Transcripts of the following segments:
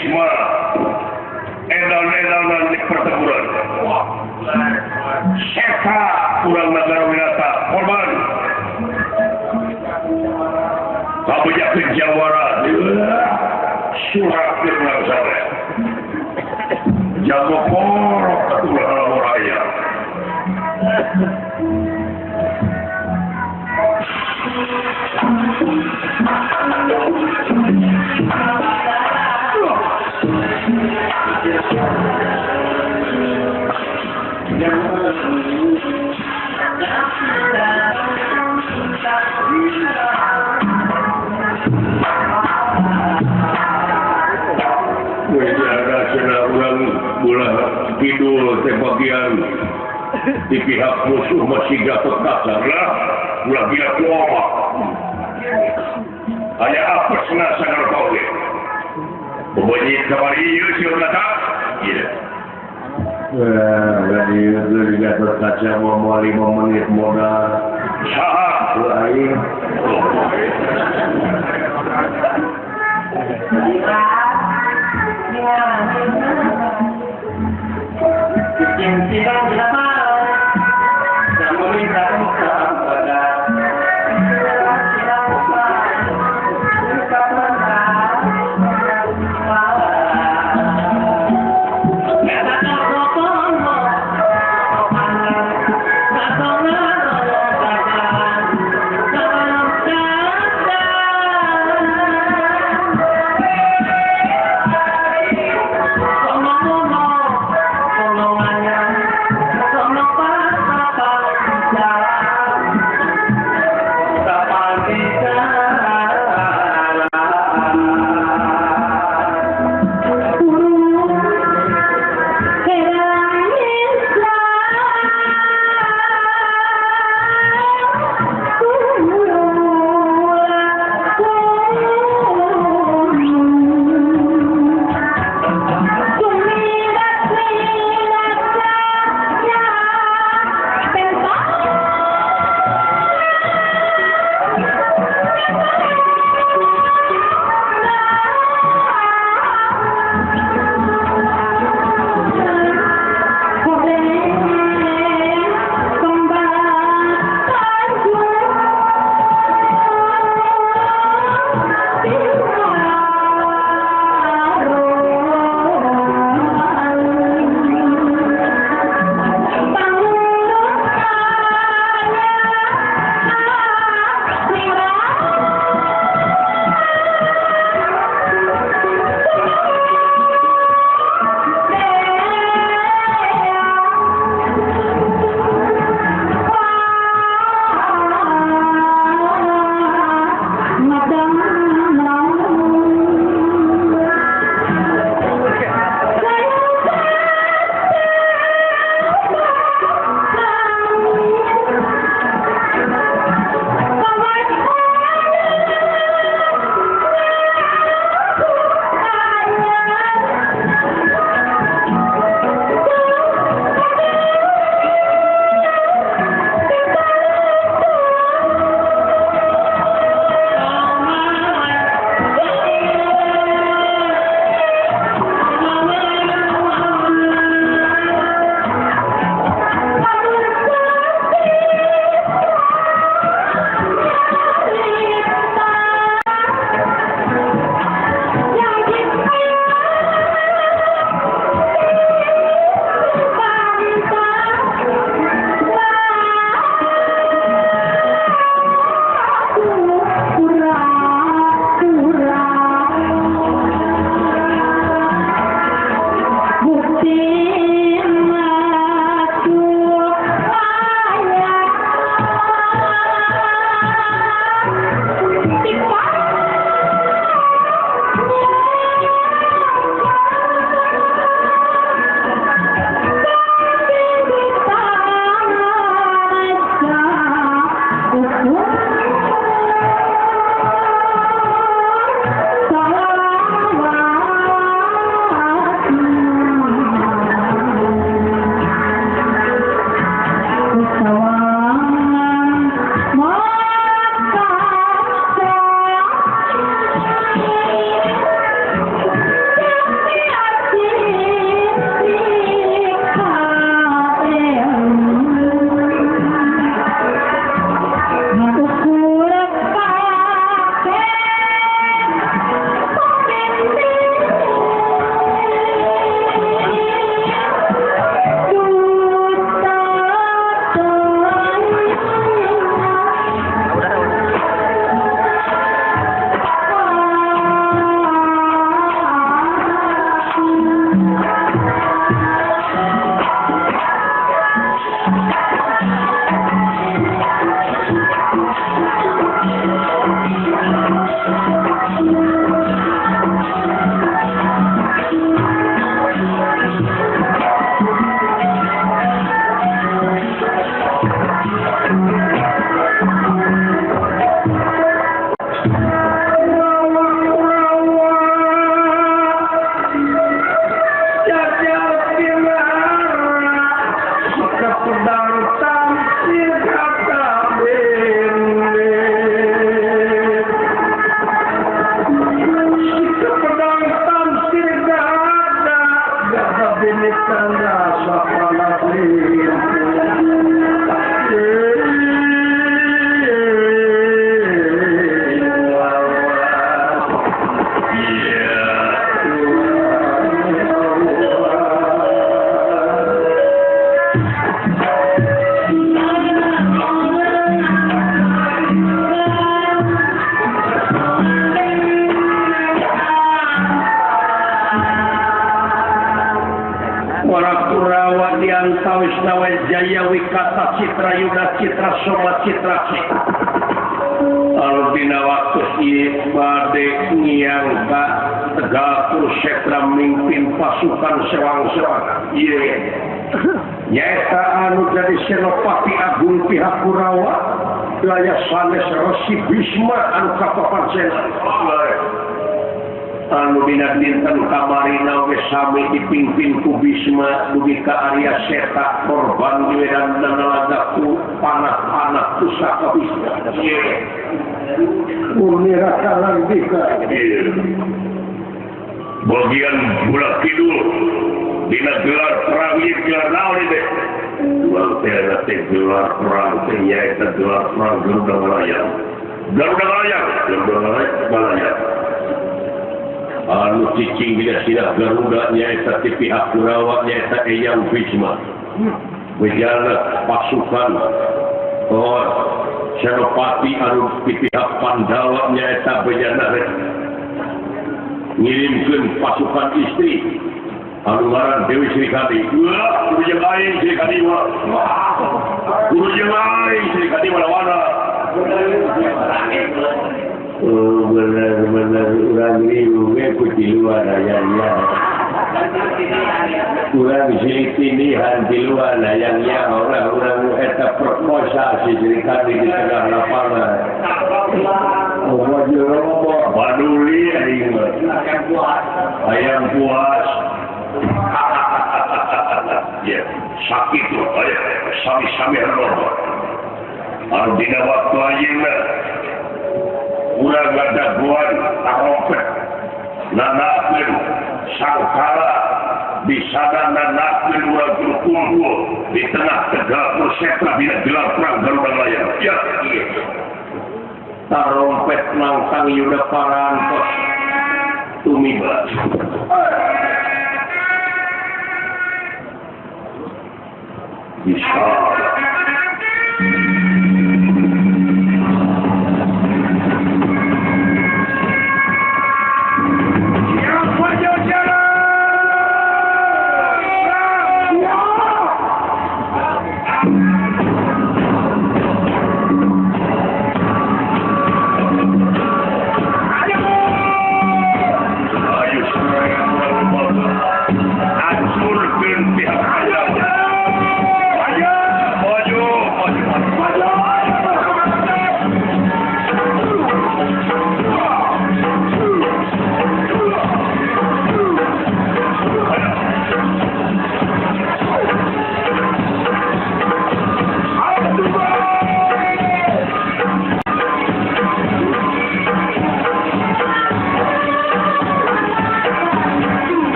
Bisma edan-edanan di pertempuran. Seta kurang negara Winata korban. Kabujakeun jawara surat urang sare. Jago korok atuh raya. Kidul teh bagian di pihak musuh masih Gatot Kaca lah ulah gila kuat aya apa senasa kalau oge pembunyi kamari ieu sieu kata ieu wah ieu di Gatot Kaca mau 5 menit modal saha aing Jaya Wikata Citra Yuda Citra Soma Citra Albina waktu ieu bade ngiang ka Tegal Kurusetra mimpin pasukan sewang-sewang ieu nyaeta anu jadi senopati agung pihak Kurawa laya sanes Resi Bisma anu kapapan sena anu dina dinten kamarina we sami dipimpin ku Bisma dugi ka Arya Seta korban di medan nalaga ku panah-panah pusaka Bisma. Murni raka langdika. Bagian bulan kidul dina gelar perang ieu gelar naon ieu teh? Dua teh gelar perang teh nyaeta gelar perang Garuda Malayang. Garuda Malayang, Garuda Malayang. Anu cicing bila sila Garuda nyaeta ti pihak Kurawa nyaeta Eyang Bisma. Bejana pasukan oh Senopati anu ti pihak Pandawa nyaeta bejana ngirimkeun pasukan istri anu ngaran Dewi Sri Kandi. Wah, guru jeung aing Sri Kandi mah. Guru jeung aing Sri Kandi mah lawana. Oh, benar-benar urang riung we ku tiluan hayangnya. Urang silih tindihan tiluan hayangnya orang urang eta perkosa si Sri Kandi di tengah lapangan. Oh, jero baduli aing mah. Hayang puas. Ya, sakit loh, aya sami-sami anu. Anu dina waktu ayeuna urang ngadaguan tarompet nanakeun sangkala bisana nanakeun urang kumpul di tengah Tegal Kurusetra dina gelar perang Garuda Layang. Ya, iya. Tarompet nangtang Yuda parantos tumiba. Bisa. Ayo,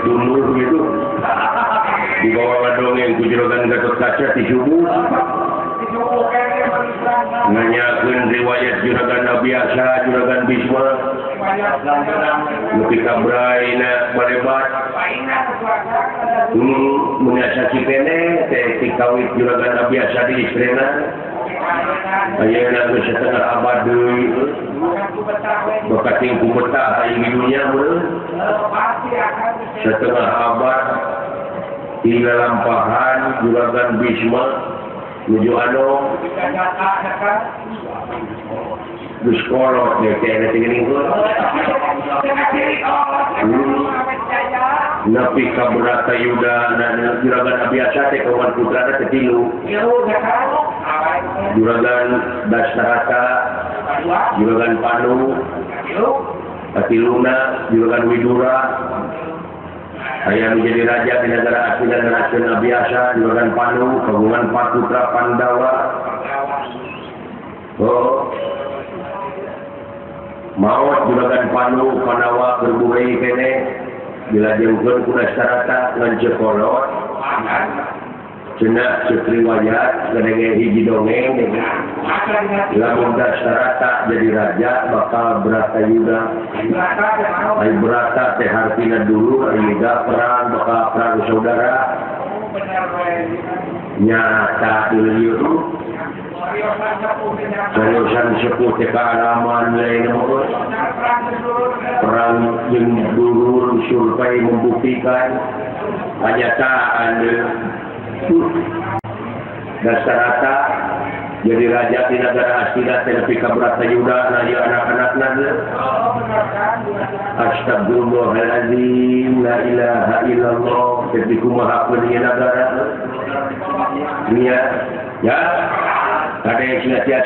tunur gitu. Dibawa dongeng ku juragan Gatot Kaca ti subuh. Nanyakeun riwayat juragan Abiasa, juragan Bisma. Nepi ka braina barebat. Mun asa cipene teh ti kawit juragan Abiasa di istrina. Ayeuna geus setengah abad deui. Bakating ku betah aing dunya meureun. Setengah abad di lalampahan juragan Bisma nuju anu geus kolot teh teh geuning nepi ka Brata Yuda juragan Abiasa teh kawan putrana teh tilu juragan Dasarata juragan Panu katiluna juragan Widura aya menjadi raja di negara Astina dan Astina Biasa juragan Panu kagungan empat putra Pandawa. Oh maot juragan Panu Pandawa berburi kene dilajengkeun ku Dasarata ngan cekolot cenah ceuk riwayat gadege hiji dongeng lamun Dasarata jadi raja bakal Brata Yuda. Ai Brata teh hartina dulu Yuda perang bakal perang saudara nyata ieu seriusan sepuh teh kaalaman lain mah perang jeung dulur survei membuktikan kenyataan. Dasarata jadi raja di negara Astina teh nepi ka Brata Yuda na ieu anak-anakna. Astagfirullahalazim la ilaha illallah teh dikumahakeun ieu nagara nya ya kade sia sia.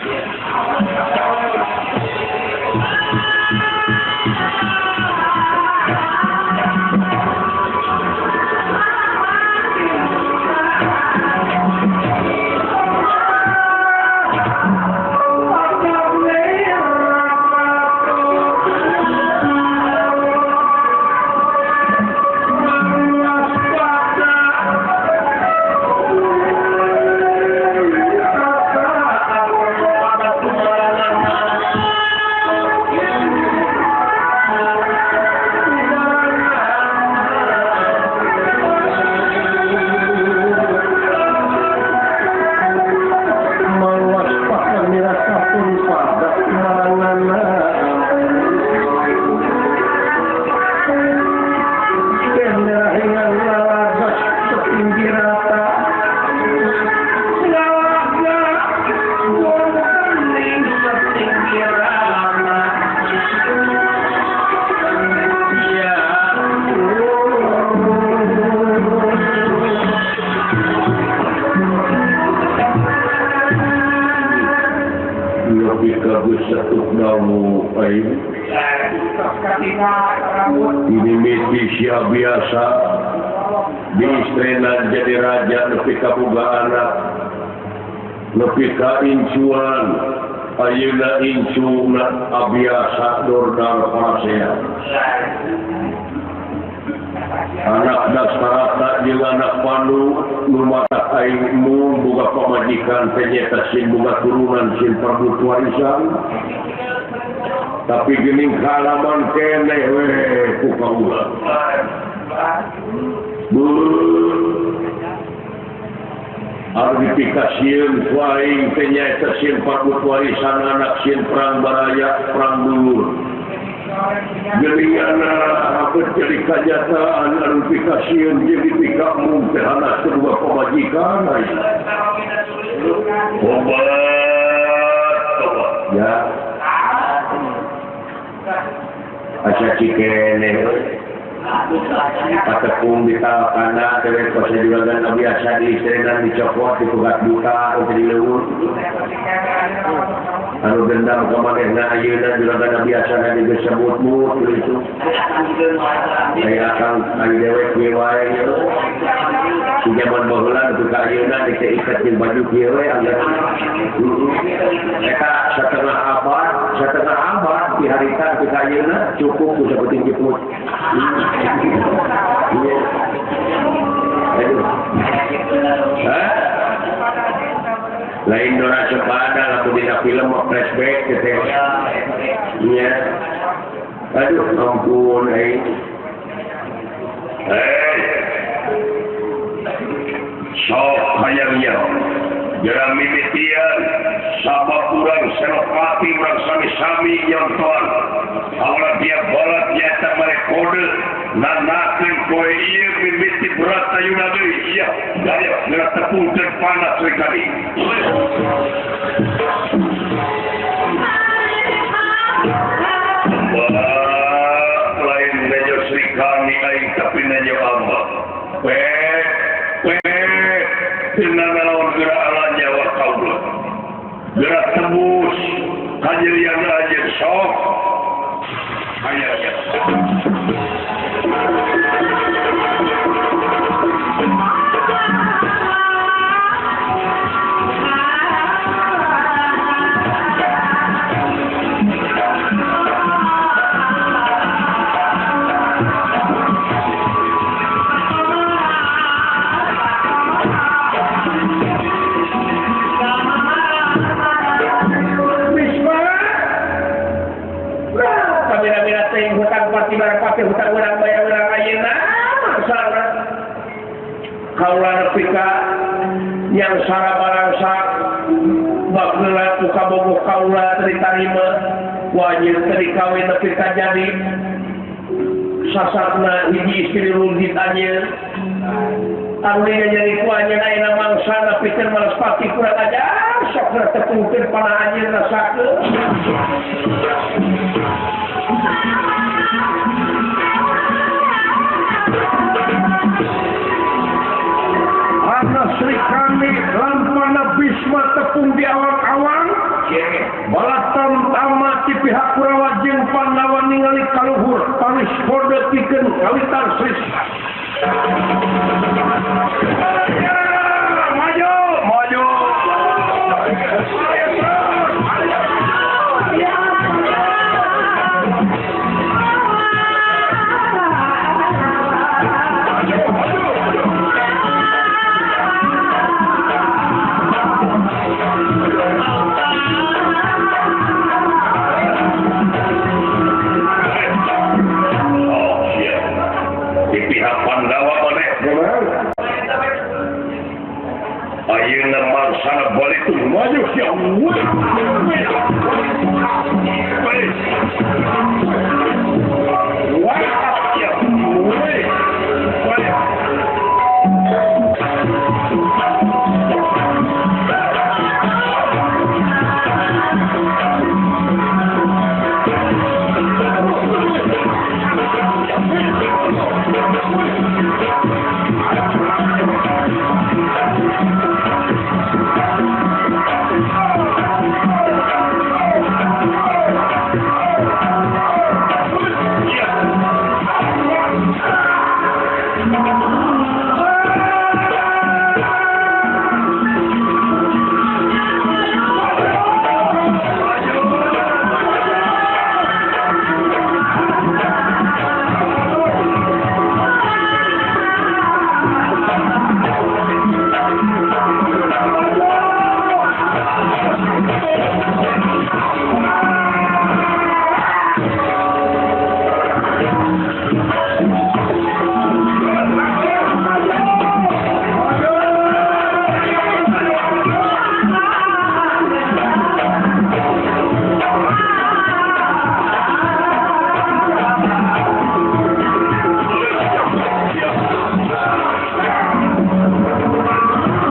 Ini biasa diistrenan jadi raja nepi ka boga anak nepi ka incuan ayeuna incuna Abiasa dordar parasea anak Dasarata jeung anak Pandu nu matak aing embung boga pamajikan teh nyaeta sin boga turunan sin perebut warisan tapi geuning kaalaman keneh we ku kaula. Ardi pikasieun ku aing teh nyaeta sieun parbut warisan anak sieun perang baraya perang dulur. Geuning anak abet jadi kanyataan anu pikasieun jadi pikamu teh anak kedua pamajikan aing. Obat obat ya. Asa cikene patepung di talakana teh kose juragan biasa di istrenan dicopot dipugat buta untuk dileuwur anu dendam ka manehna ayeuna juragan biasa na disebut-mut kitu aya akang ari dewek we wae ieu. Di zaman baheula nepi ka ayeuna diikat jeung baju kieu we aya. Eta setengah abad di harita nepi ka ayeuna cukup ku saeutik jeput. Aduh. Hah? Lain dora sepada lamun dina film mah flashback gitu. Iya. Aduh, ampun euy. Hei. Sok hayang nyaho. Geura mimitian sabab urang Senopati urang sami-sami nyontoan. Awalna dia balat nyata mere kode nanakeun poe ieu mimiti Bratayuda deui. Iya, daya geura tepungkeun panas we kali. Lain nejo Sri Kandi aing tapi nejo Amba. Tina lawan gerak ala nyawa kaula. Gerak tembus kajelian aja sok. Hayang. Hutang urang bayar urang ayeuna mangsana kaula nepi ka yang sara barangsa bageula ku kabogoh kaula teu ditarima wajib teu dikawin nepi ka jadi sasatna hiji istri runggit anjeun anu jadi ku anjeun ayeuna mangsana pikeun Maospati kurang ajar sok geura tepungkeun panah anjeun rasakeun. Ana Sri Kandi lampana Bisma tepung di awang-awang balatan tama ti pihak Kurawa jeung Pandawa ningali kaluhur paris kode pikeun kawitan Sri. Maju, maju. Ayeuna mangsana balik maju sia.